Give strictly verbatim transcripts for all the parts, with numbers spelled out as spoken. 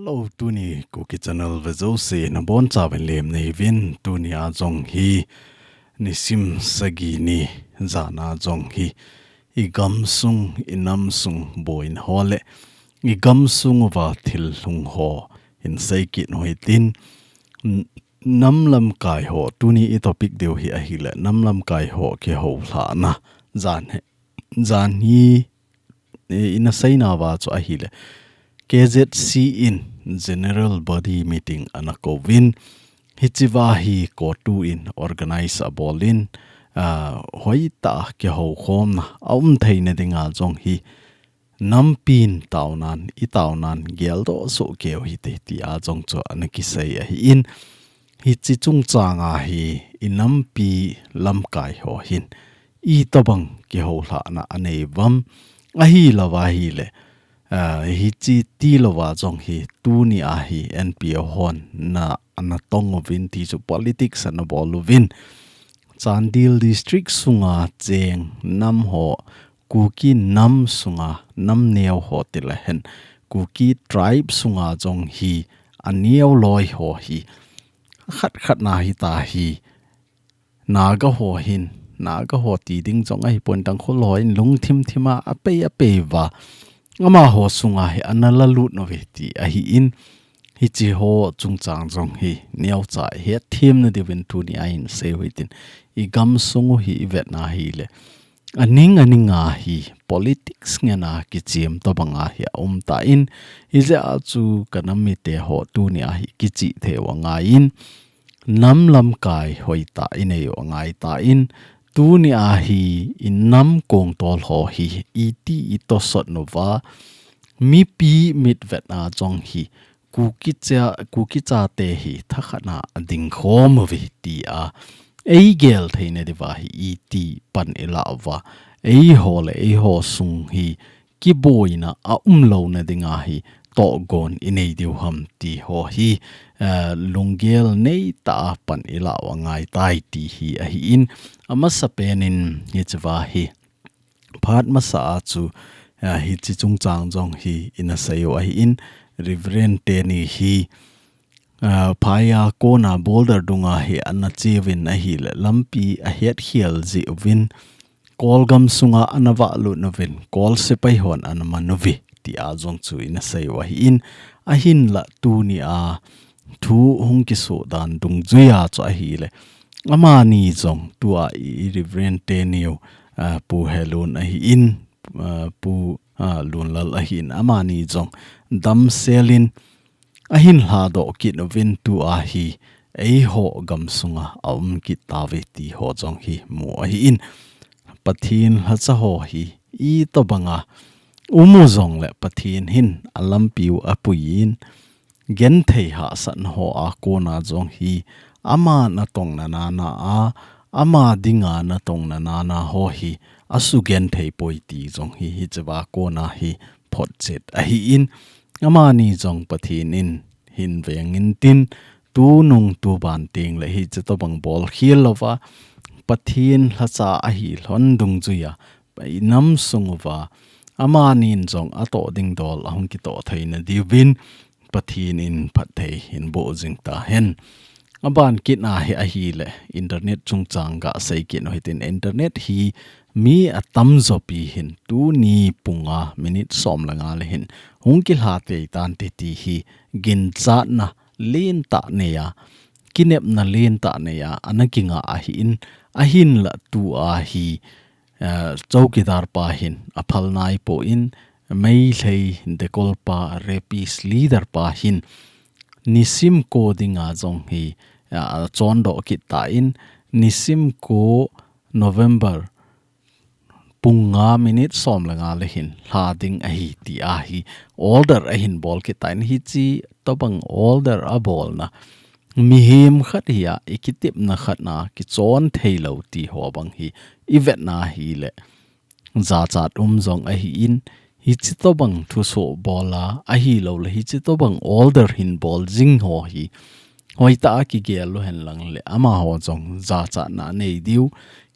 Hello, tuni Kuki Channel vejouse nabonchauvin lemna hiuvin. Tunia jong hi nisim sagi ni jana jong hi igamsung, inamsung boina ho le igamsung uva thil lhung ho hin seikit u hitin, nam lamkai ho, tuni itopic diu hi ahile nam lamkai ho kihoulhahna jan hi, jan hi ina seinauva chu ahile, K Z C in General Body Meeting ana kouvin, hichea hi CoTU in organize abolin, hoitah kihoukhomna aum theina dinga jong hi nampin taonan, itaonan geldoh soh keu hite tia jong chu ana kisei ahin, hiche chungchanga hi inampi lamkai ho hin itobang kihoulhahna aneiuvam, ahilouva ahile, hiche tilouva jong hi tunia hi N P O hon ana tong uvin, ti chu politics ana bol uvin, Chandel District sunga cheng nam ho, Kuki nam sunga nam neo ho tile hen, Kuki tribe sunga jong hi aneo loi ho hi khat khatna hita hi Naga ho hin, Naga ho ti ding jong ahipon, Tangkhul ho hin lungthim thima apei apei uva amaho sunga hi ana lalut uve ti ahin, hiche ho chungchang jong hi neocha ihet themna diuvin tunia hin sei u hitin, igamsung u hi ivetna hile aning aninga hi politics ngena kichem tobanga hi aumtan, hijeh a chu kanam mite ho tunia hi kichih theiu angaiyin, nam lamkai hoitah ineiu angaitan, tunia hi inam kongtol ho hi iti itosot nauva, mipi mitvetna jong hi Kuki cha, Kuki chate hi thakhatna adingkhom uve tia eigel theina diuva hi iti pan ilah uva, eiho le eiho sung hi kiboina aumlouna dinga hi tohgon inei diu ham ti ho hi lunggel neitah a pan ilah u angaitai ti hi ahin, amasapen in hichea hi phat masa a chu hiche chungchang jong hi ina sei u ahin, Reverend teni hi phaiya kona border dunga hi ana cheuvin ahile lampi ahetkhel jeh uvin, Kolgam sunga ana vahlut uvin, Kol sepai hon ana man uve tia jong chu ina sei u ahin, ahinla tunia thu hung kisoh dan dungjuia chu ahile, amani jong tua i Reverend teniu, Pu Helun ahin, Pu Lunlal ahin, amani jong damsel in ahin lhadoh kit uvin, tua hi eiho gamsunga aum kit tauve ti ho jong hi mu ahin, Pathen lhacha ho hi itobanga umu jongle Pathen hin alampiu apuiyin, genthei hahsatna hoa kona jong hi ama natongna nana a, ama dinga natongna nana ho hi asugenthei poi ti jong hi hichea kona hi photchet ahin, amani jong Pathen in hin vengin tin, tunung tuban tengle hiche tobang bolkhel louva Pathen lhacha ahi lhon dungjuia inam sung uva amanin jong atoh ding dol ahung kitoh theina diuvin Pathen in phatthei hin boh jing tahen. Aban kitna hi ahile internet chungchang gasei kit u hitin, internet hi mi atamjopi hin tuni pung a minute som le nga le hin hung kilha tei tante ti hi ginchatna lentah neiya, kinepna lentah neiya ana kinga ahin, ahinla tua hi chowkidar pa hin aphal naipon, Meitei dekol pa, rapist leader pa hin nisim ko dinga jong hi achondoh kit tan, nisim ko November pung nga minute som le nga le hin lha ding ahi tia hi order ahin bol kit tan, hiche tobang order abolna mihem khat hia ikitepna khatna kichon theilou ti ho bang hi ivetna hile jachat um jong ahin, hiche tobang thusoh bola ahiloule hiche tobang order hin bol jing ho hi hoitah a kigel u henlang le amaho jong jachatna anei diu,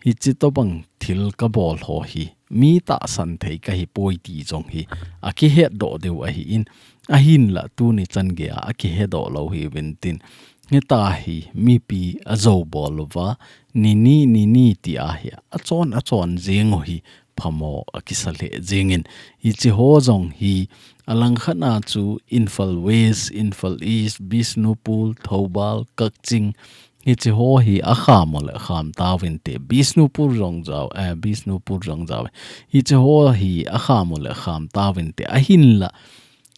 hiche tobang thil kabol ho hi mi tahsan thei kahi poi ti jong hi akihet doh diu ahi in, ahinla tuni chan geiya akihet doh lou hiuvin tin, hita hi mipi ajou bol uva, nini, nini tia hi achon, achon jing u hi phamo akisa lheh jingin, hiche ho jong hi alangkhat na chu Imphal West, Imphal East, Bishnupur, Thoubal, Kakching, hiche ho hi akham u le kham tauvin te, Bishnupur jong jao, eh, Bishnupur jong jao. Hiche ho hi akham u le kham tauvin te, ahinla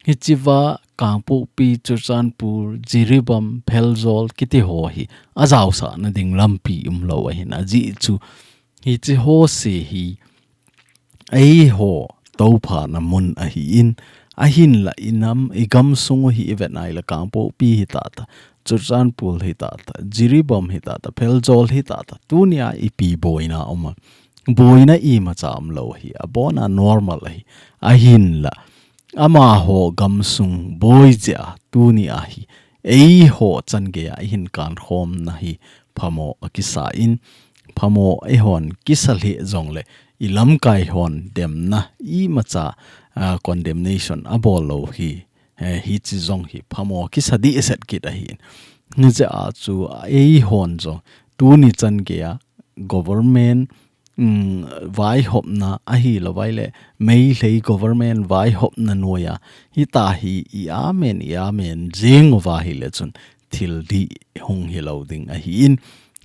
hichea Kangpokpi, Churachandpur, Jiribam, Pherzawl kiti ho hi ajaosah na ding lampi umlou ahin, ajeh chu hiche ho se hi eiho touphana mun ahi in, ahinla inam, igamsung u hi ivet nai le Kangpokpi hita ta, Churachandpur hita ta, Jiribam hita ta, Pherzawl hita ta, tunia ipi boina um a, boina imacha umlou hi, abona normal ahi, ahinla amaho gamsung boi jeh a tunia hi eiho chan geiya ihin kankhom na hi phamo akisa in, phamo eihon kisa lheh jongle ilamkai hon demna imacha, ah, condemnation abol lou hi, eh, hiche jong hi phamo kisa dehset kit ahi in. Hijeh a chu eihon jong tuni chan geiya government um, vaihopna ahilouva ahile, Meitei government vaihopna noiya, hita hi i amen, i amen jing uva ahile chun thil dih hung hilou ding ahi in,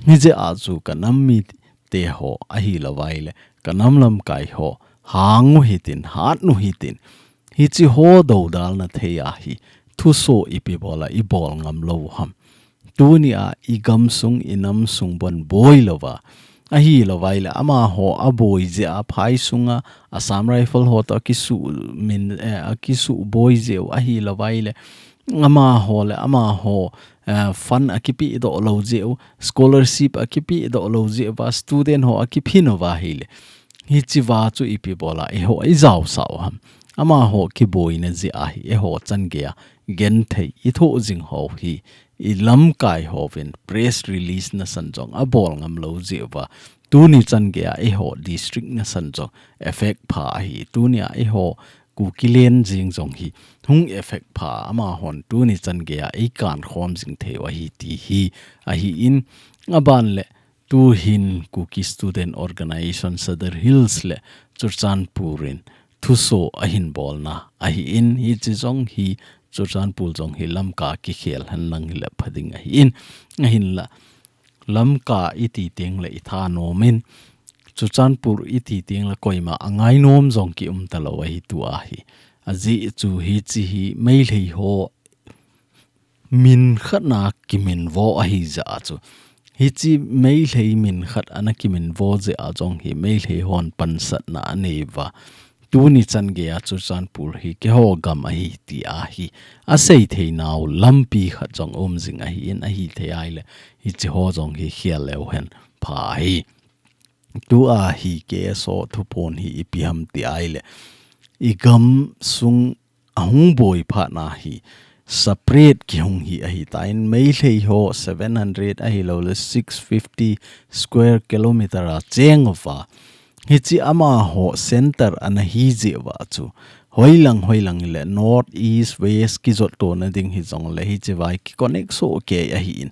hijeh a chu kanam mite ho ahilouva ahile, kanam lamkai ho, hang u hitin, hat u hitin, hiche ho dodalna thei a hi thuso ipi bola ibol ngam lou ham. Tunia igamsung, inamsung bon boi louva, ahilouva ahile amaho aboi jeh a phai sunga Assam Rifle ho toh akisuh min, eh, akisuh boi jeh u ahilouva ahile amaho le amaho, eh, fund akipeh doh lou jeh u, scholarship akipeh doh lou jeh uva, student ho akiphin uva ahile, hichea chu ipi bola eiho ijaosah u ham. Amaho kiboina jeh a hi eiho chan geiya genthei ithoh jing ho hi ilamkai hovin press release nasan jong abol ngam lou jeh uva, tuni chan geiya eiho district nasan jong effect pha ahi, tunia eiho Kuki len jing jong hi hung effect pha, amahon tuni chan geiya eikankhom jing thei u ahi ti hi ahi in, aban le tuhin Kuki Student Organisation Sadar Hills le Churachandpur in thuso ahin bolna ahi in, hiche jong hi Churachandpur jong hi Lamka kikhel henlang hile pha ding ahi in, ahinla Lamka iti tengle ithanom in, Churachandpur iti tengle koima angainom jong kium talou ahi tua hi. Ajeh chu hiche hi Meitei ho min khat na kiminvo ahi jeh a chu. Hiche Meitei min khat ana kiminvo jeh a jong hi Meitei hon pansatna anei uva. Tuni chan geiya Churachandpur hi keiho gam ahi tia hi asei theinau lampi khat jong um jing ahi in, ahithei ahile hiche ho jong hi khel leu hen pha ahi. Tua hi K S O thuphon hi ipi ham ti ahile, igamsung ahung boi phat na hi separate kihung hi ahitan, Meitei ho seven hundred ahilouleh six fifty square kilometer a cheng uva, hiche amaho center ana hi jeh uva chu, hoilang hoilang le north, east, west kijot tona ding hijongle hiche vai kiconnect soh kei ahi in,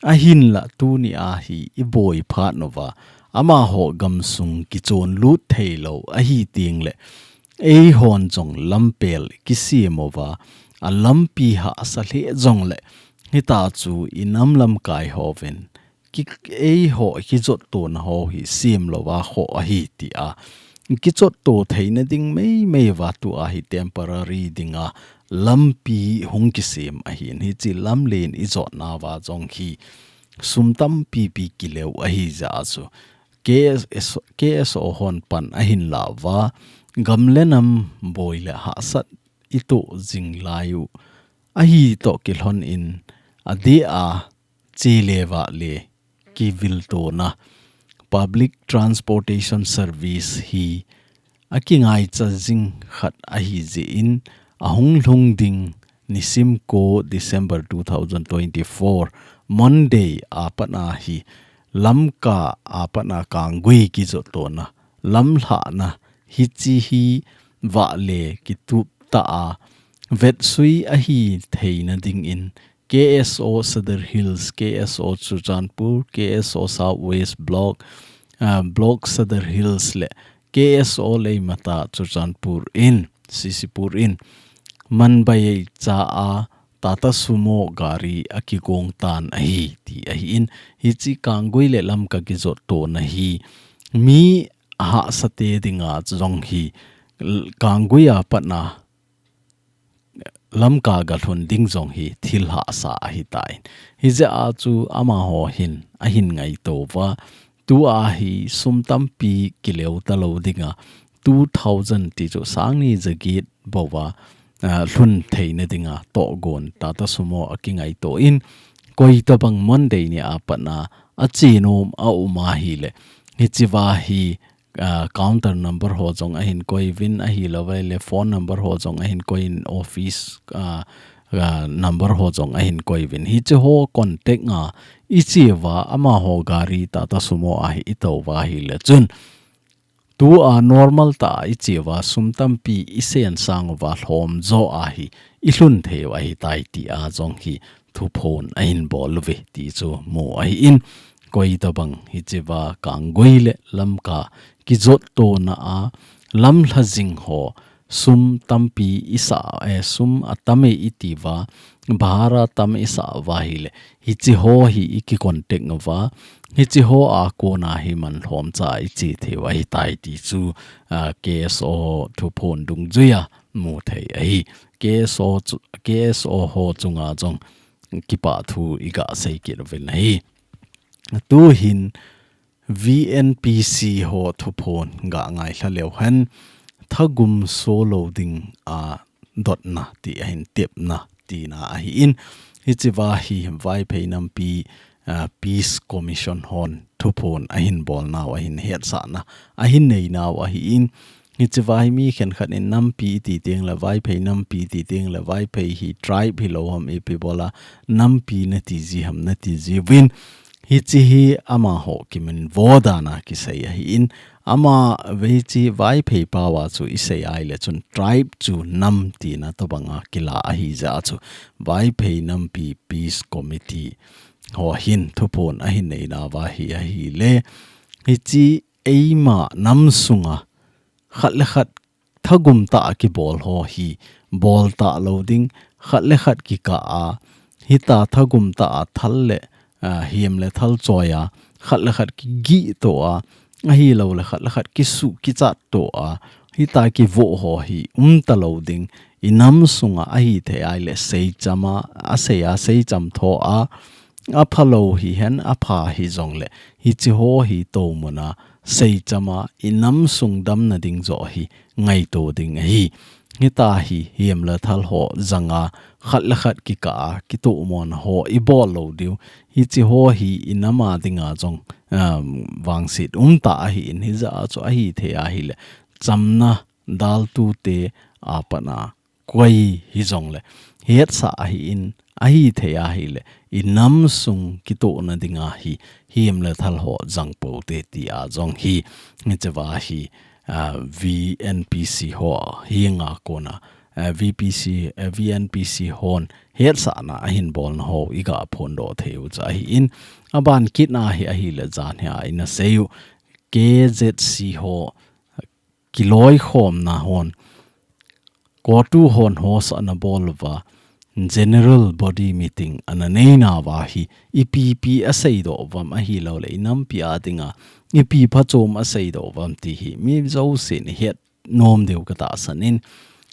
ahinla tunia hi iboi phat uva, amaho gamsung kichon lut theilou ahi tengle, eihon jong lampel kisem uva, alampi hahsa lheh jongle, hita chu inam lamkai hovin, ki, eiho kijot tona ho hi sem louva khoh ahi tia kijot to theina ding meimei uva tua hi temporary dinga lampi hung kisem ahin, hiche lamlen ijotna uva jong hi sum tampipi kileu ahi jeh a chu K S, K S O hon pan ahin la uva, gam le nam boi le hahsat itoh jing lai u ahi toh kilhon in, adeh a che le vah le kivil tona public transportation service hi akingaicha jing khat ahi jeh in, ahung lhung ding nisim ko December two thousand twenty-four, Monday a pat a hi Lamka a pat a Kanggui kijot tona, lamlhahna, hiche hi vahle kitup tah a vetsui ahi theina dingin K S O Sadar Hills, K S O Churachandpur, K S O South West Block, ah, Block Sadar Hills le K S O Leimata Churachandpur in, C C Pur in, Manbei cha a Tata Sumo gari akigong tan ahi, ti ahin, hiche Kanggui le Lamka kijot tona hi, mi hahsate dinga jong hi, l-, Kanggui a pat a Lamka galhun ding jong hi thil hahsa ahitai. Hijeh a chu amaho hin ahin ngaito uva, tua hi sum tampi kileo talou dinga, two thousand ti chu sang ni jaget bou a, ah, lhun theina dinga tohgon Tata Sumo akingaito in, koi tabang Monday ni a pat a achenom aum ahile, hichea hi, ah, counter number ho jong ahin koi uvin, ahilouleh phone number ho jong ahin koi in, office, ah, ah, number ho jong ahin koi uvin. Hiche ho contact a iche uva, amaho gari Tata Sumo a hi itou uva ahile chun, tua normal tah a iche uva, sum tampi isensang uva lhom jo a hi ilhun thei u ahitai, tia jong hi thuphon ahin bol uve ti chu mu ahin, koi tabang hichea Kanggui le Lamka kijot tona a lamlha jing ho sum tampi isa, eh, sum atam e iti uva, bhara tam isa uva ahile, hiche ho hi iki contact uva, hiche ho a kona hi man lhom cha iche thei u ahitai ti chu, ah, K S O thuphon dungjuia mu thei ahi. K S O chu, K S O ho chunga jong kipah thu iga sei kit uvin ahi. Tuhin V N P C ho thuphon ga ngailha leu hen, thagum so lou ding a dotna ti ahin tepna tina ahin, hichea hi Vaiphei nampi, ah, Peace Commission hon thuphon ahin bolnau ahin hetsahna ahin neinau ahin, hichea hi mi khenkhat in nampi iti teng le Vaiphei nampi iti teng le Vaiphei hi tribe hilou ham ipi bola nampi nati ji ham nati ji uvin, hiche hi amaho kiminvo dan a kisei ahin, ama vei chi Vaiphei pao a chu isei ahile chun tribe chu nam tina tobang a kila ahijeh a chu Vaiphei nampi Peace Committee ho hin thuphon ahin neinau va hi ahile, hiche eima nam sunga khat le khat thagum tah a kibol ho hi bol talou ding, khat le khat kikah a, hitia thagum tah a thal le, ah, hiam le thal choi a, khat le khat kigih to a, ahilouleh khat le khat kisuh kichat to a, hitia kivoh ho hi um talou ding, inam sunga ahithei ahile seicham a, asei a, seicham tho a, aphalou hihen, apha hijongle, hiche ho hi tomun a, seicham a, inam sung damna ding joh hi ngaito ding ahi. Hitia hi hiam le thal ho jang a, khat le khat kikah a, kitomona ho ibol lou diu. Hiche ho hi inam a dinga jong, um, vangset umtah ahin, hijeh a chu ahithei ahile, chamna daltute a pat a koi hijongle, hetsah ahin, ahithei ahile, inam sung kitohna dinga hi, hiam le thal ho jang pou te tia jong hi, hichea hi, ah, V N P C ho henga kona, ah, V P C, ah, V N P C hon hetsahna ahin bolna ho iga phondoh thei u chu ahin, aban kitna hi ahile jan hi a ina sei u, K Z C ho kiloikhomna hon, CoTU hon host ana bol uva, general body meeting ana neinau va hi, ipi ipi aseidoh uvam ahilouleh, inampi a dinga, ipi phachom aseidoh uvam ti hi, mi jousen ihet nom diu katahsan in,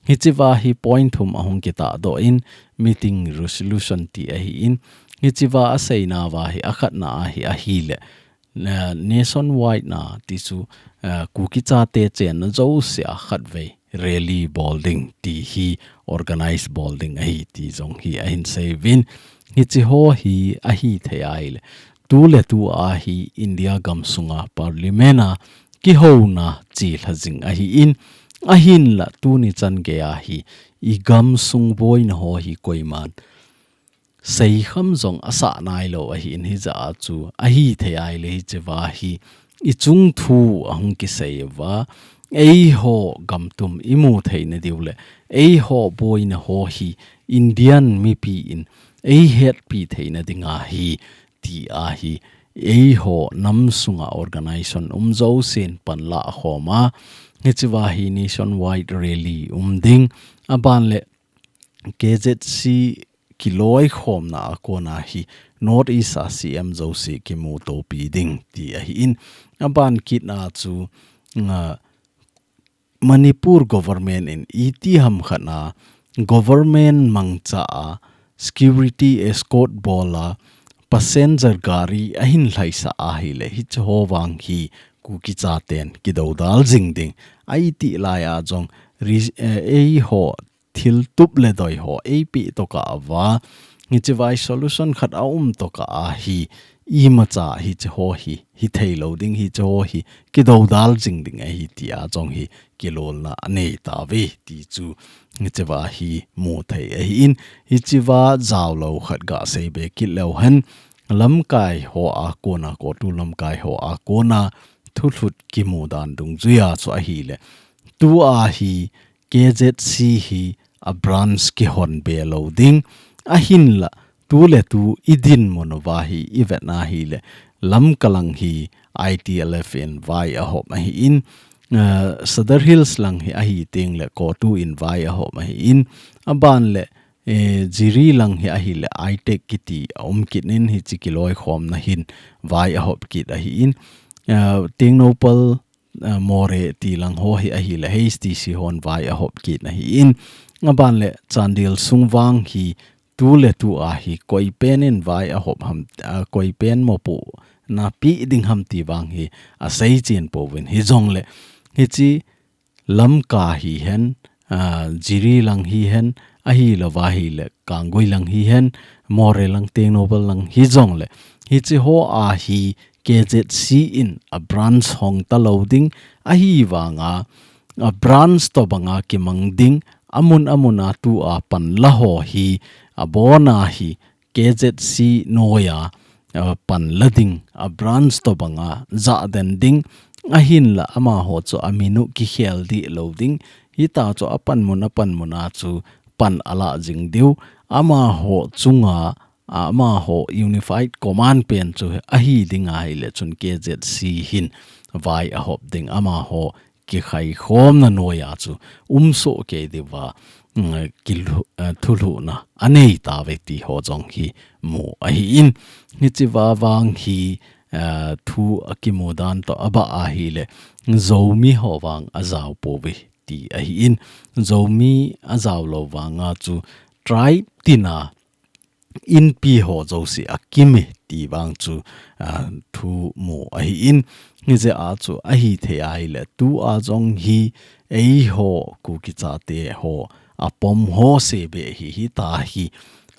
hichea hi point thum ahung kitahdoh in, meeting resolution ti ahin, hichea aseinau va hi, akhatna a hi ahile, na-, nationwide na ti chu, ah, Kuki chate chenna jouse a khatvei rally bol ding ti hi organize bol ding ahi ti jong hi ahin sei uvin. Hiche ho hi ahithei ahile, tu le tu a hi India gam sunga parliament a kihouna chelha jing ahin, ahinla tuni chan gei a hi igam sung boina ho hi koiman seikham jong asah nailou ahin, hijeh a chu ahithei ahile hichea hi ichung thu ahung kisei uva, eiho gamtum imu theina diu le eiho boina ho hi Indian mipi in eihetpi theina dinga hi, ti ahi, eiho nam sunga organization um jousen panla khom a, hichea hi nationwide rally um ding, aban le K Z C kiloikhomna a kona hi North East a C M jouse kimutopi ding ti ahin, aban kit a chu, nga, Manipur government in iti ham khat a government mangcha a security escort bol a passenger gari ahin lhaisah ahile hicheho vang hi Kuki chaten kidoudal jing ding. Aiti lai a jong ri-, eh, eiho thiltup le doi ho eipe tokah uva, hichea hi solution khat aum tokah a hi imacha hicheho hi, hithei lou ding, hicheho hi kidoudal jing ding ahi tia jong hi kilolna anei tauve ti chu hichea hi muthei ahin, hichea jaolou khat gasei be kit leu hen, lamkai ho a kona, CoTU lamkai ho a kona thulhut kimu dan dungjuia chu ahile, tua hi K Z C hi a branch kihon be lou ding, ahinla tuletu idinmun uva hi ivet ahile, Lamka lang hi I T L F in vai ahop ahin, eh, Sadar Hills lang hi ahiteng le CoTU in vai ahop ahin, aban le, eh, Jiri lang hi ahile ITEC kiti aum kit in hiche kiloikhomna hin vai ahop kit ahin, eh, Tengnoupal, eh, Moreh ti lang ho hi ahile H T C hon vai ahop kit ahin, aban le Chandel sung vang hi tuletu a hi koipen in vai ahop ham, ah, koipen mopohna pe ding ham ti vang hi asei chen pouvin, hijongle hiche Lamka hihen, ah, Jiri lang hihen, ahilouva ahile Kanggui lang hihen, Moreh lang, Tengnoupal lang hijongle, hicheho a hi K Z C in a branch hong talou ding, ahivanga a branch tobanga kimang ding, amun amun a tua panla ho hi abona hi K Z C noija, eh, panla ding, a branch tobanga jahden ding, ahinla amaho chu amin u kikhel dih lou ding, hitia chu apanmun apanmun a chu pan alah jing diu, amaho chunga, amaho Unified Command pen chu ahi ding ahile chun K Z C hin vai ahop ding, amaho kikhaikhomna noija chu umsoh kei diuva, mm, kilhu-, eh, thulhuhna anei tauve ti ho jong hi mu ahin. Hichea vang hi, eh, thu akimu dan toh abah ahile Zomi ho vang ajao pouve ti ahin. Zomi ajao lou vanga chu tribe tina inpi ho jouse akime ti vang chu, ah, thu mu ahin. Hijeh a chu ahithei ahile tua jong hi eiho Kuki chate ho apom ho seh be hi, hitia hi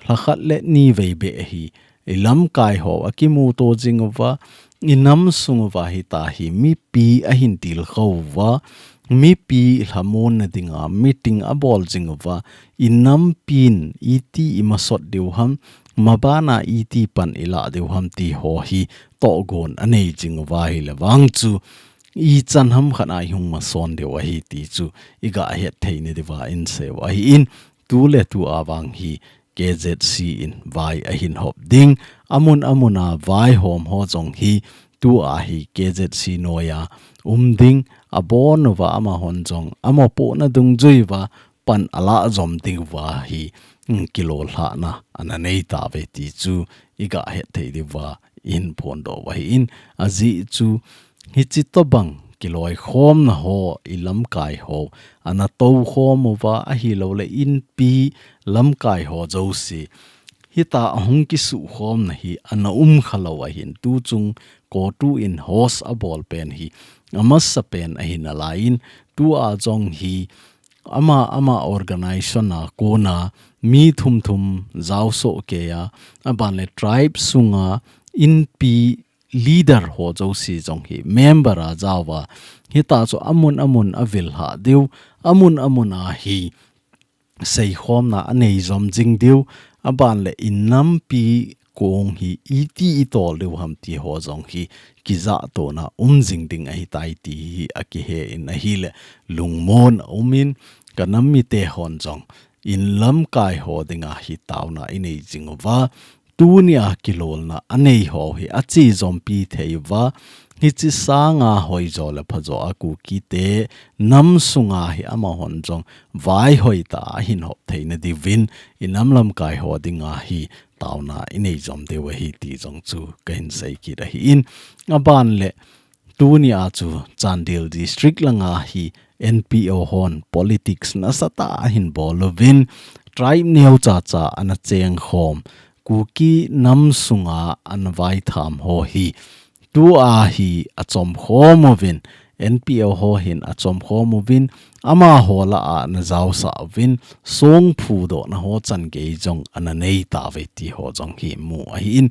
lhakhat le nivei be hi ilamkai ho akimuto jing uva, inam sung uva hitia hi mipi ahin tilkhou uva, mipi lhamonna dinga meeting abol jing uva, inampin iti imasot diu ham, mabana iti pan ilah diu ham ti ho hi tohgon anei jing uva ahile vang chu ichan ham khat a ihung mason diu ahi ti chu igah hetthei na diuva inseiu ahin, tuletu a vang hi K Z C in vai ahin hop ding, amun amun a vaihom ho jong hi tua hi K Z C noija um ding, abon uva amahon jong amopohna dungjuiva pan alah jom diuva hi, mm, kilolhahna ana nei tauve ti chu igah hetthei diuva ihin phondoh u ahin, ajeh chu hiche tobang kiloikhomna ho ilamkai ho ana toukhom uva ahilouleh inpi lamkai ho jouse hitia ahung kisuhkhomna hi ana umkhalou ahin, tuchung CoTU in host abol pen hi amasapen ahi nalaiyin, tua jong hi ama, ama organization a kona mi thum thum jaosoh keiya, aban le tribe sunga inpi leader ho jouse jong hi member a jaova, hitia chu amun amun avilhah diu, amun amun a hi seikhomna anei jom jing diu, Aban le inampi kong hi iti itol diu ham ti ho jong hi kijah tona um jing ding ahitai ti hi akihe in ahile lungmon a um in, ka nam mite hon jong inlamkai ho dinga hi taona inei jing uva, tunia kilolna anei ho hi achi jompi thei uva, hichi sanga hoijo le phajo a Kukite nam sunga hi amahon jong vaihoi ta ahin hop theina diuvin, inam lamkai ho dinga hi taona inei jom diu ahi ti jong chu kahin sei kit ahi in. Aban le tunia chu Chandel District langa hi N P O hon politics nasatah ahin bol uvin, tribe neo chacha ana cheng khom, Kuki nam sunga ana vaitham ho hi tua hi achom khom uvin, N P O ho hin achom khom uvin, amaho lah a ana jaosah uvin, song phudohna ho chan gei jong ana nei tauve ti ho jong hi mu ahi in.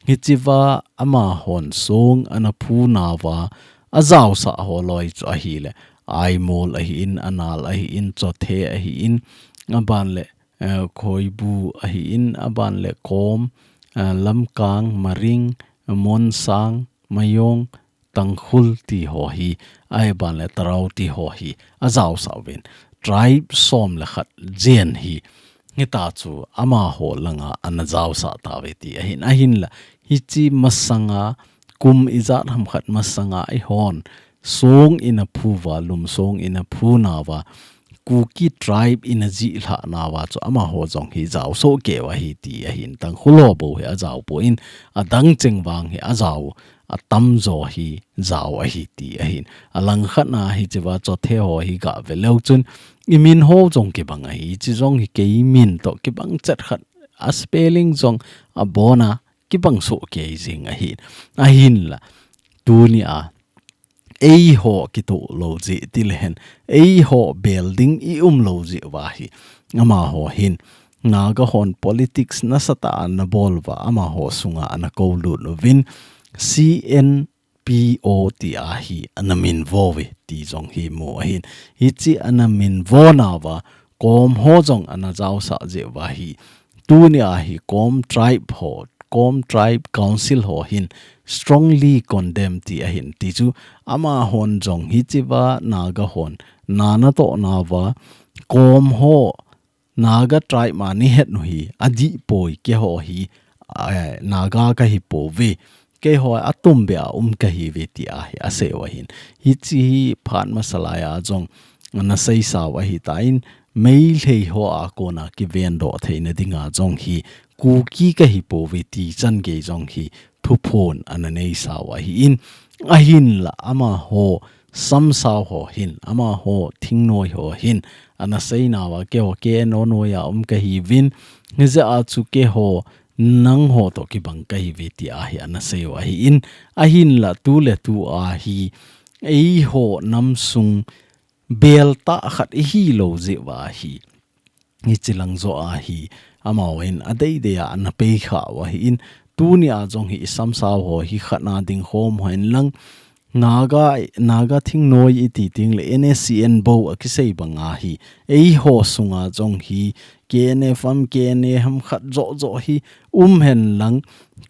Hichiva amahon song ana phu nauva ajaosah ho loi chu ahile, Aimol ahi in, Anal ahi in, Chothe ahi in, aban le, eh, Khoibu ahi in, aban le Kom, eh, Lamkang, Maring, Monsang, Mayong, Tangkhul ti ho hi, aban le Tarao ti ho hi ajaosah uvin, tribe som le khat jen hi, hita chu amaho langa ana jaosah tauve ti ahin, ahinla hichi masanga kum ijat ham khat masanga eihon song ina phu uva, lum song ina phu nauva, Kuki tribe ina jih lhah nauva chu amaho jong hi jao soh keu ahi ti ahin, Tangkhul ho bou hi ajao poi in, adang cheng vang hi ajao, atamjo hi jao ahi ti ahin. Alangkhat na hichiva Chothe ho hi gah ve leu chun, imin ho jong kibang ahi, chi jong hi kei min toh kibang chet khat, a spelling jong abona kibang soh kei jing ahi. Ahinla, tunia eiho kitoh lou jeh ti le hen, eiho bel ding i um lou jeh uva hi, amaho hin Naga hon politics nasatah ana bol uva, amaho sunga ana koulut uvin, C N P O ti a hi ana minvo uve ti jong hi mu ahin. Hichi ana minvo nauva, Kom ho jong ana jaosah jeh uva hi, tunia hi Kom tribe ho, Kom Tribe Council ho hin strongly condemn ti ahin, ti chu amahon jong hichiva Naga hon na natoh nauva, Kom ho Naga tribe ma nahet u hi adih poi, keiho hi, eh, Naga kahi pouve, keiho atumbeh a um kahiuve ti a hi asei u ahin. Hichi hi phat masa lai a jong ana seisa u ahitan, Meitei ho a kona kivendoh theina dinga jong hi Kuki kahi pouve ti chan gei jong hi thuphon ana neisa u ahi in, ahinla amaho samsao ho hin, amaho thingnoi ho hin ana sei nauva, keiho K N O noi a um kahiuvin, hijeh a chu keiho nangho toh kibang kahiuve ti a hi ana sei u ahi in, ahinla tu le tu a hi eiho nam sung bel tah khat ihi lou jeh uva hi, hichi lang joh a hi, amahon adeidei a ana pei kha u ahi in, tunia jong hi i samsao ho hi khat na ding khom hen lang, Naga, Naga thingnoi iti ding le N S C N bou a kisei banga hi, eiho sunga jong hi, K N F ham, K N A ham khat joh joh hi um hen lang,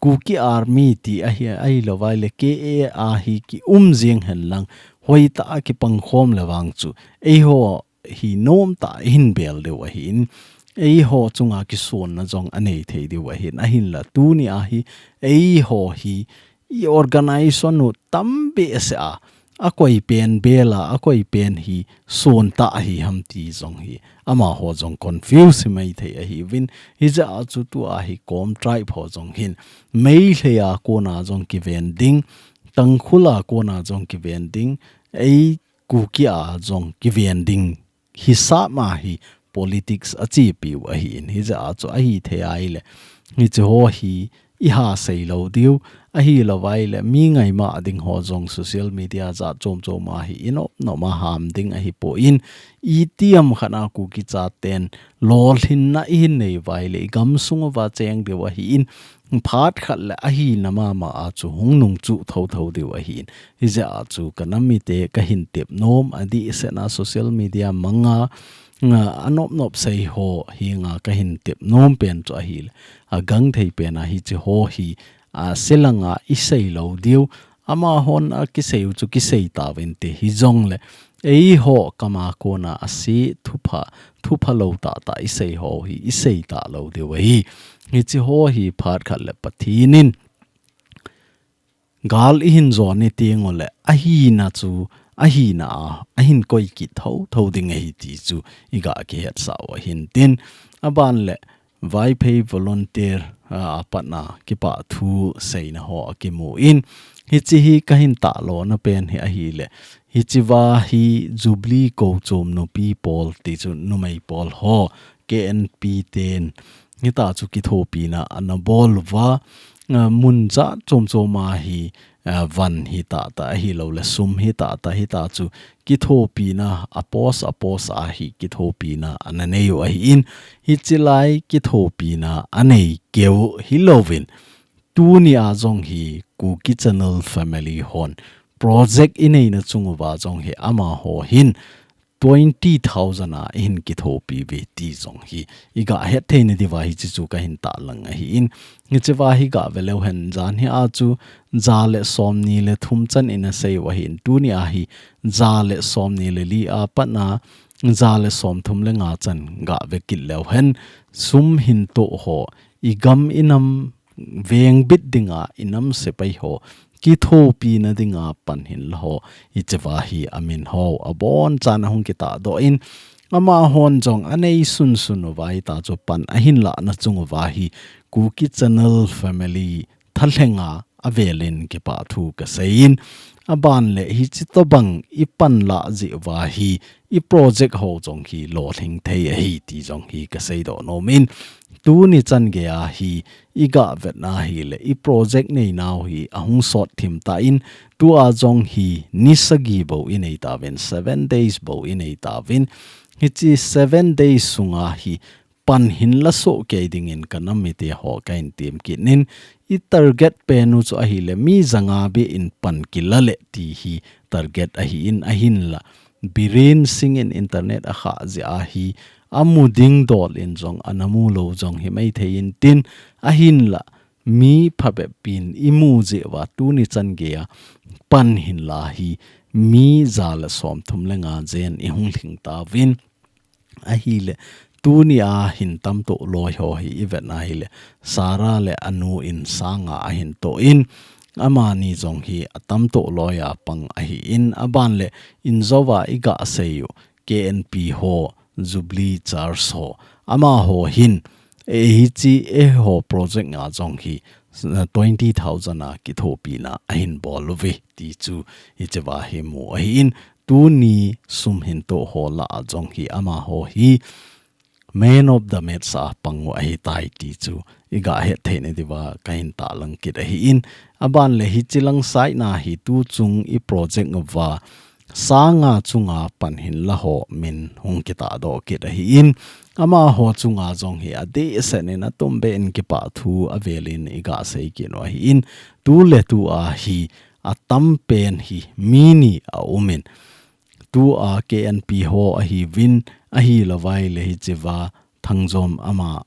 Kuki Army ti ahi, ahilou vai le K A a hi ki um jing hen lang, hoitah a kipang khom le vang chu, eiho hi nomtah a ihin bel diu ahi in, eiho chunga kisonna jong anei thei diu ahi in, ahinla tunia hi, eiho hi i organization u tam behseh a, akoi pen bel a, akoi pen hi son tah ahi ham ti jong hi, amaho jong confuse hi mai thei ahiuvin, hijeh a chu tua hi Kom tribe ho jong hin, Meitei a kona jong kiven ding, Tangkhul a kona jong kiven ding, ei Kuki a jong kiven ding hisap ma hi politics achepi u ahi in, hijeh a chu ahithei a ahile, hichi ho hi iha sei lou diu, ahilou vai le mi ngaima ding ho jong social media jat chom chom a hi i nop nop a ham ding ahi poi in, itiham khat a Kuki chaten lolhinna ihin nei vai le i gamsung uva cheng diu ahi in, phat khat le ahina mama a chu hung nung chu thotho diu ahi in. Hijeh a chu ka nam mite kahin tep nom, adehset a social media manga nga, anop nop sei ho hi nga kahin tep nom pen chu ahile, agangthei pen a hichi ho hi, a, silanga isei lou diu, amahon akisei u chu kisei tauvinte hijongle, eiho kama kona asi thupha, thupha lou tah tah isei ho hi, isei talou diu ahi. Hichi ho hi phat khat le Pathen in, gal ihin jon ni teng ule, ahina chu, ahina a, ahin koi kit tho, tho ding ahi ti chu, iga kihetsa u ahin tin. Aban le, Vaiphei volunteer, a, apatna, kipah thu seina ho akimu in. Hichi hi kahin talona pen hi ahile. Hichi va hi Jubilee Kochom nupi pol ti chu numei pol ho, K N P ten. Hita chu kithopina ana bol uva, a, mun jat chom chom a hi, a, van hi tah tah ahilou le sum hi tah tah hita chu kithopina a post a post a hi kithopina ana nei u ahi in, hichi lai kithopina anei keu hilouvin. Tuni a jong hi Kuki Channel family hon project inei na chung uva jong hi amaho hin twenty thousand a ihin kithopi uve ti jong hi iga het thei na diuva hichi chu kahin tahlang ahi in. Hichi va hi ga ve leu hen jan hi a chu ja le som ni le thum chan in asei u ahi in. Tuni a hi ja le som ni le li a pat na ja le som thum le nga chan ga ve kit leu hen sum hin to ho i gam i nam vengbit dinga i nam sepai ho kithopina dinga pan hin la ho, hichi va hi amin ho abonchan ahung kitah doh in, amahon jong anei sunsun uva hita chu pan ahin lah na chung uva hi Kuki Channel family thalhenga avelin kipah thu kasei in, aban le hichi tobang i pan lah jeh uva hi i project ho jong hi lolhing thei ahi ti jong hi kasei doh nom in, tuni chan gei a hi iga vet na hile i project nei nau hi ahung sot thim ta in, tua jong hi ni sagi bou inei tauvin, seven days bou inei tauvin, hichi seven days sunga hi pan hin la soh kei dingin ka nam mite ho kahin tem kit in, i target pen u chu ahile mi ja nga beh in pan kila le ti hi target ahi in, ahin la Biren Singh in internet akhah jeh a hi amu ding dol in jong ana mu lou jong himai thei in tin, ahin la mi phabep in i mu jeh uva tuni chan gei a pan hin la hi mi ja le som thum le nga jen i hung lhing tauvin. Ahile, tuni a hin tamtoh loi ho hi i vet na hile, Sarah le anu in sang nga ahin toh in, amani jong hi atamtoh loi a pang ahi in, aban le in jo va iga sei u, K N P ho, Jubilee Church ho, amaho hin, e hichi eiho project nga jong hi, twenty thousand a kithopina ahin bol uve ti chu hichi va hi mu ahi in, tuni sum hin to ho lah a jong hi amaho hi man of the match a pang u ahi tai ti chu iga het thei na diuva kahin tahlang kit ahi in, aban le hichi lang side na hi tu chung i project uva sang nga chunga pan hin la ho min hung kitah doh kit ahi in, amaho chunga jong hi adeh seh in atum beh in kipah thu avelin iga sei kit u ahi in, tu le tu a hi atam pen hi mi ni aum in, tu a K N P ho ahiuvin, ahilou vai le hichi va Thangjom ama,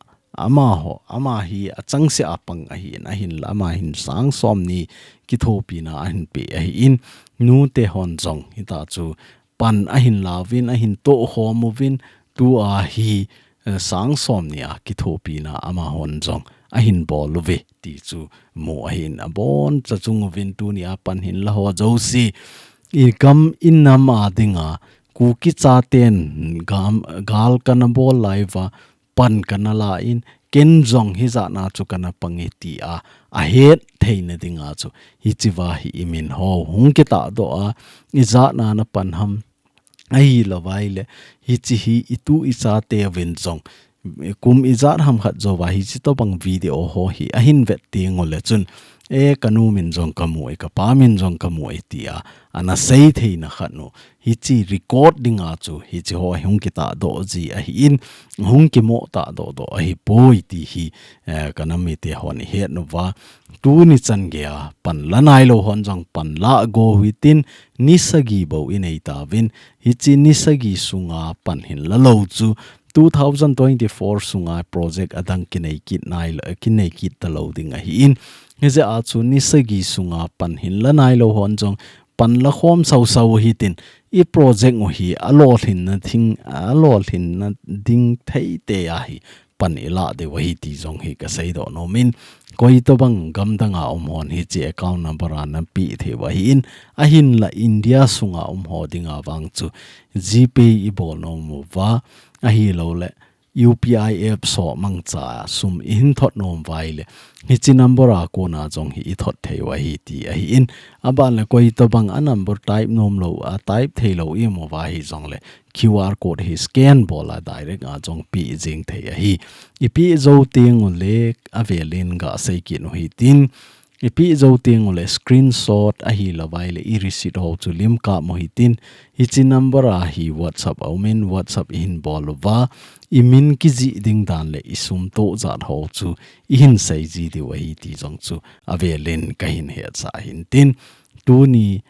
amaho, ama hi achangseh a pang ahi in, ahin la ama hin sang som ni kithopina ahin pe ahi in, nute hon jong hita chu pan ahin lauvin, ahin toh khom uvin, tu a hi, eh, sang som ni a kithopina amahon jong ahin bol uve ti chu mu ahi in, aboncha chung uvin tuni a pan hin la ho jouse i gam i nam a dinga Kuki chaten gam, gal kana bol lai uva pan kana la in, ken jong hijat na chu kana pang e ti a ahet thei na dinga chu hichi va hi i min ho hung kitah doh a, ijat na na pan ham, ahilou vai le hichi hi i tu i chate uvin jong kum ijat ham khat jouva hichi tobang video ho hi ahin vet teng uleh chun, e, kanu min jong kamu e, kapa min jong kamu e tia ana sei theina khat u. Hichi record dinga chu hichi ho hung kitahdoh ji ahin, hung kimoh tahdoh doh ahipoi ti hi, eh, kanam mite hon ihet uva. Tuni chan geia pan la nailou hon jong pan la go hitin, ni sagi bou inei tauvin, hichi ni sagi sunga pan hin la lou chu two thousand twenty-four sunga project adang kinei kit nailou, kinei kit talou ding ahin. Hijeh a chu ni sagi sunga pan hin la nailou hon jong pan la khom sau sau hitin, i project u hi alolhinna ding, alolhinna ding thei te ahi pan ilah diu ahi ti jong hi kasei doh nom in, koi tobang gamdang a um hon hichi account number ana pe thei u ahin, ahinla India sunga um ho dinga vang chu GPay ibol nom uva, ahilouleh U P I app ho mangcha sum ihin thot nom uva ahileh, hichi number a kona jong hi ithot thei u ahi ti ahin, aban le koi tobang a number type nom lou, a type thei lou i um uva hijongleh, Q R code hi scan bol a direct a jong pe jing thei ahi. Ipe jou teng uleh avel in gasei kit u hitin, ipe jou teng uleh screenshot ahilouva ahileh i receipt ho chu lim kap u hitin, hichi number a hi WhatsApp a um in, WhatsApp ihin bol uva, i min kijih ding dan le i sum toh jat ho chu ihin sei ji diu ahi ti jong chu avel in kahin hetsah ahin tin, tuni,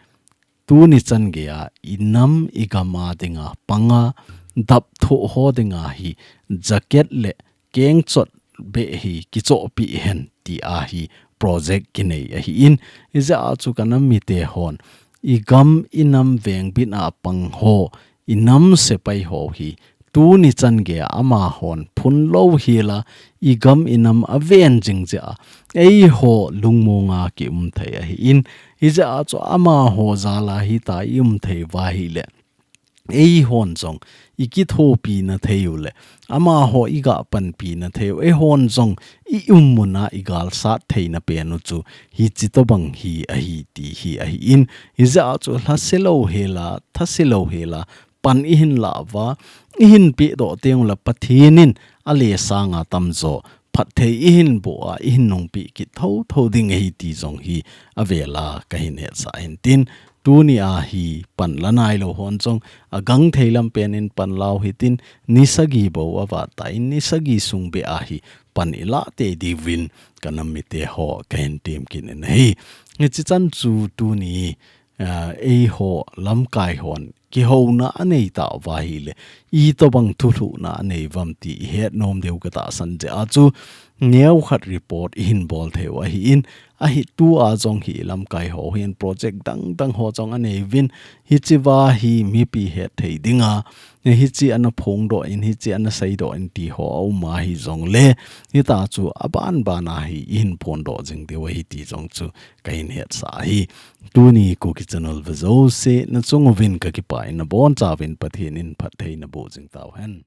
tuni chan geia i nam i gam a dinga panga dap thoh ho dinga hi jacket le kengchot beh hi kichohpeh hen ti ahi project kinei ahin, hijeh a chu kanam mite hon i gam i nam vengbit a pang ho, i nam sepai ho hi tuni chan geia amahon phun lou hila i gam i nam aven jing jeh a eiho lungmonga ki um thei ahin, hijeh a chu amaho jal a hita i um thei uva ahileh, eihon jong i kithopi na thei u le, amaho i gah panpi na thei u, eihon jong i um mun a i galsat theina pen u chu hichi tobang hi ahi ti hi ahin, hijeh a chu lhase lou hela, thase lou hela, pan ihin lah uva, ihin pehdoh teng uleh Pathen in ale sanga tamjo phatthei ihin boh a, ihin nungpeh kit thotho ding ahi ti jong hi avel a kahin hetsah ahin tin, tuni a hi pan la nailou hon jong agangthei lam pen in pan la u hitin, ni sagi bou avat tan, ni sagi sung beh a hi pan ilah tei diuvin kanam mite ho kahin tem kit in ahi. Hichi chan chu tuni, ah, eiho lamkai hon kihouna anei tauva ahileh, itobang thulhuhna anei uvam ti ihet nom diu katahsan jeh a chu, neokhat report ihin bol thei u ahin, ahi tua jong hi lamkai ho hin project dangdang ho jong anei uvin, hichi uva hi mipi hetthei dinga, hichi ana phongdoh in, hichi ana seidoh in ti ho aum ahijongleh, hita chu abanban a hi ihin phondoh jing diu ahi ti jong chu kahin hetsah ahi. Tuni Kuki Channel ve jouse nachung uvin kakipah in, nabonchauvin Pathen in phatthei naboh jing tauhen.